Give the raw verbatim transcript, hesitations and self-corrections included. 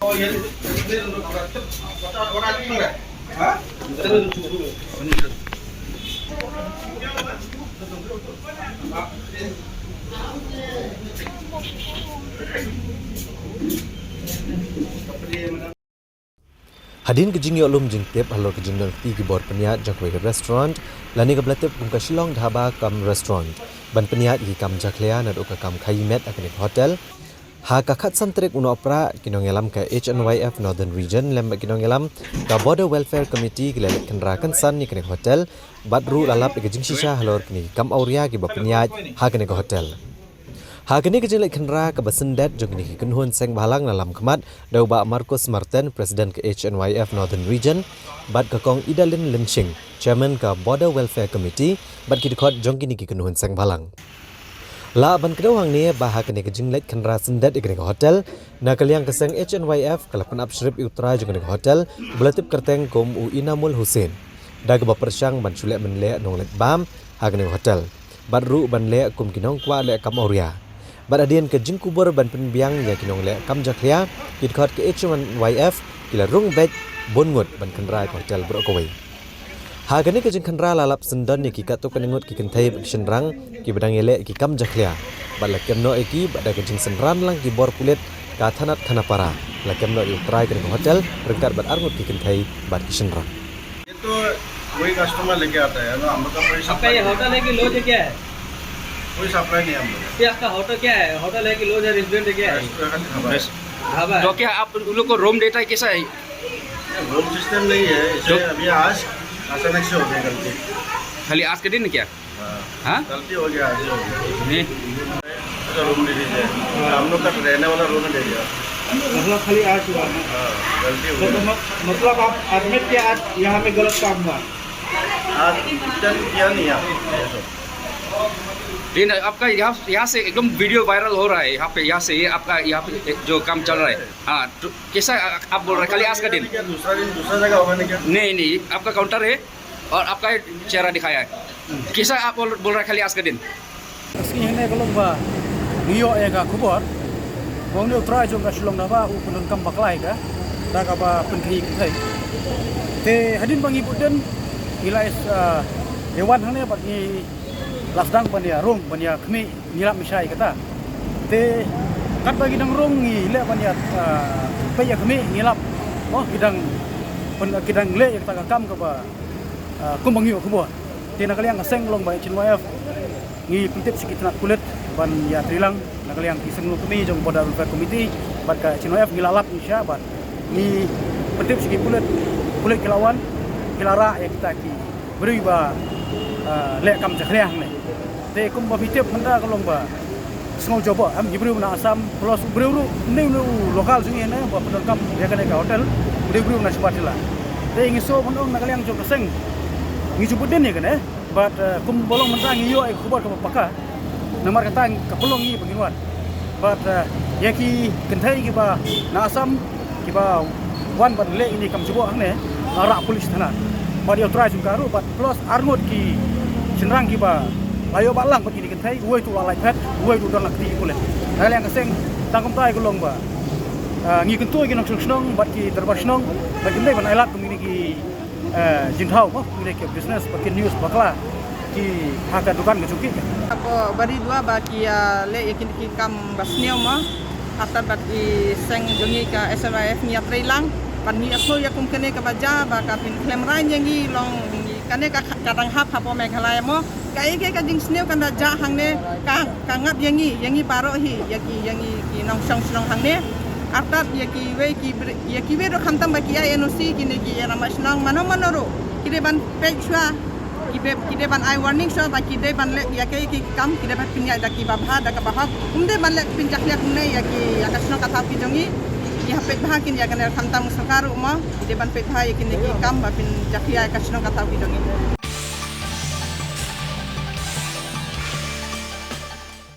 Hadien ka jingïoh lum jingtip halor ka jingdon kti ki bor pynïaid jong kawei ka restaurant, lane kaba la tip kum ka Shillong Dhaba cum Restaurant, ban pynïaid ïa ki kam jakhlia naduh ka kam khaïi met ha kane ka hotel. Ha ka khatsan tarik u Nohprah, ki nongïalam ka H N Y F Northern Region lem bad ki nongïalam ka Border Welfare Committee ki la leit khynra kynsan ïa kane ka hotel, bad ruh la lap ïa ka jingshisha halor kine ki kam awria kiba pynïaid ha kane ka hotel. Ha kane ka jingleit khynra kaba syndet jong kine ki kynhun seng bhalang la lam khmat da u Bah Marcus Marten, President ka H N Y F Northern Region, bad ka Kong Idalin Lynshing, Chairman ka Border Welfare Committee, bad ki dkhot jong kine ki kynhun seng bhalang. Lah ban kdew hangne ba ha kane ka jingleit khynra syndet ïa kane ka hotel, na ka liang ka seng H N Y F ka la pynap shrip ïa u trai jong kane ka hotel, ba la tip kyrteng kum u Inamul Hussain, da kaba pyrshang ban shu leh mynleh nongleit bam ha kane ka hotel, bad ruh ban leh kum ki nongkwah leh kam awria. Bad hadien ka jingkubur ban pynbiang ïa ki nongleh kam jakhlia, ki dkhot ka H N Y F ki la rung beit bun ngut ban khynra ïa ka hotel baroh kawei. Ha kane ka jingkhynra la lap syndon ïa ki katto katne ngut ki kynthei bad ki shynrang kiba dang ïaleh ïa ki kam jakhlia, bad la kem noh ïa ki bad da ka jingsynran lang ki bor pulit ka thanat Khanapara, la kem noh ïa u trai kane ka hotel ryngkat bad arngut ki kynthei bad ki shynrang. ये तो वही कस्टमर लेके आता है ना, हम लोग का कोई आपका सप्लाई ये नहीं। होटल है कि लॉज है, क्या है? कोई सप्लाई नहीं है हम लोग का। ये आपका होटल क्या है? होटल है कि लॉज है, रेस्टोरेंट है, क्या है? रेस्टोरेंट है, ढाबा है। ढाबा है। तो क्या आप उन लोग को रूम देता है, कैसा है? ये रूम सिस्टम नहीं है, इसे तो अभी आज अचानक से हो गया गलती। खाली आज के दिन क्या? हाँ। हाँ? गलती हो गया, आज ही हो गया। नहीं। अच्छा, रूम दे दीजिए। हम लोग का रहने वाला रूम दे दिया। मतलब खाली आज हुआ है? हाँ, गलती हो तो, तो गई। मत-, मतलब आप एडमिट किया आज यहाँ में गलत काम हुआ? आज किचन किया नहीं आप। नहीं, नहीं, आपका यहाँ, यहाँ से एकदम वीडियो वायरल हो रहा है, यहाँ पे, यहाँ से ये आपका, यहाँ पे जो काम चल रहा है। हाँ, तो कैसा आप बोल रहे हैं, खाली आज का दिन? क्या दूसरा दिन दूसरा जगह होगा नहीं क्या? नहीं, नहीं, आपका काउंटर है और आपका चेहरा दिखाया है। कैसा आप बोल, बोल रहे हैं, खाली आज का दिन? Ka sngi hangne ka long ba ngi ïoh ïa ka khubor ba une u trai jong ka Shillong Dhaba u pyndonkam bakla ïa ka da kaba pynkhaïi kynthei. Te hadien ba ngi bud dien ngi la, ah, ïa wan hangne bad ngi la sdang ban ïa rung ban ïa khmih, ngi lap hashai kata. Te katba ngi dang rung ngi leh ban ïa, ah, peit ïa khmih ngi lap, oh, ki dang pyn-, ki dang leh ïa kata ka kam kaba, ah, kumba ngi ïoh khubor. Te na ka liang ka seng long ba H N Y F ngi pyntip sha ki tnat pulit ban ïa trei lang, na ka liang ki seng longkmie jong Border Welfare Committee bad ka H N Y F ngi la lap ngi sha bad ngi pyntip sha ki pulit, pulit ki la wan, ki la rah ïa kita ki briew ba, ah, leh kam jakhlia hangne. Te kumba phi tip mynta ka long ba sngew jubor, em, ki briew na Assam, plus u briew ruh, une u local jong ngi ne, ba pyndonkam ïa kane ka hotel, u dei u briew na Shimba Jylla. Te ngi sngewbha ban ong na ka liang jong ka seng ngi ju bud dien ïa kane. Bad, eh, kumba long mynta ngi ïoh ïa ka khubor kaba paka. Namar kata ka pynlong ngi ba ngin wan. Bad, eh, ïa ki kynthei kiba na Assam kiba wan ban leh ine i kam jubor hangne, la rah pulit thana. Bad ïa u trai jong ka ruh bad plus arngut ki shynrang kiba la ïoh bat lang bad kine ki kynthei, uwei tu la lait phet, uwei tu don la kti ki pulit. Na ka liang ka seng tang kumta ïa ka long ba, eh, ngi kyntu ïa ki nongshong shnong bad ki dorbar shnong ba kin dei ban ailad kum kine ki eh, jingthaw mo, ki leh ki business, ba ki news bakla ki ha ka dukan ka jong ki. Hapoh Baridua ba ki, ah, leh ïa kine ki kam ba sniew mo. Artat bad i seng jong ngi ka H N Y F ngi ïatrei lang. Bad ngi ïasngew ïa kum kane kaba jia ba ka pynkhlem rain ïa ngi long ngi kane ka, ka dang hap hapoh Meghalaya mo. Kaei kaei ka jingsniew kan da jah hangne, ka, ka ngap ïa ngi, ïa ngi baroh hi, ïa ki, ïa ngi ki nongshong shnong hangne. Artat ïa kiwei ki bre-, ïa kiwei ruh khamtam ba ki ai N O C kine ki ïa ramah shnong mano mano ruh. Ki dei ban peit shuwa, ki dei, ki dei ban ai warning shuwa ba ki dei ban leh ïa kaei kaei ki kam, ki dei ban pynïaid da kiba bha, da kaba hok. Ym dei ban leh pynjakhlia kumne ïa ki, ïa ka shnong ka thaw ki jong ngi. Ki hap peit bha kin ïa kane khamtam sorkar ruh mo. Ki dei ban peit bha ïa kine ki kam ba pynjakhlia ïa ka shnong ka thaw ki jong ngi.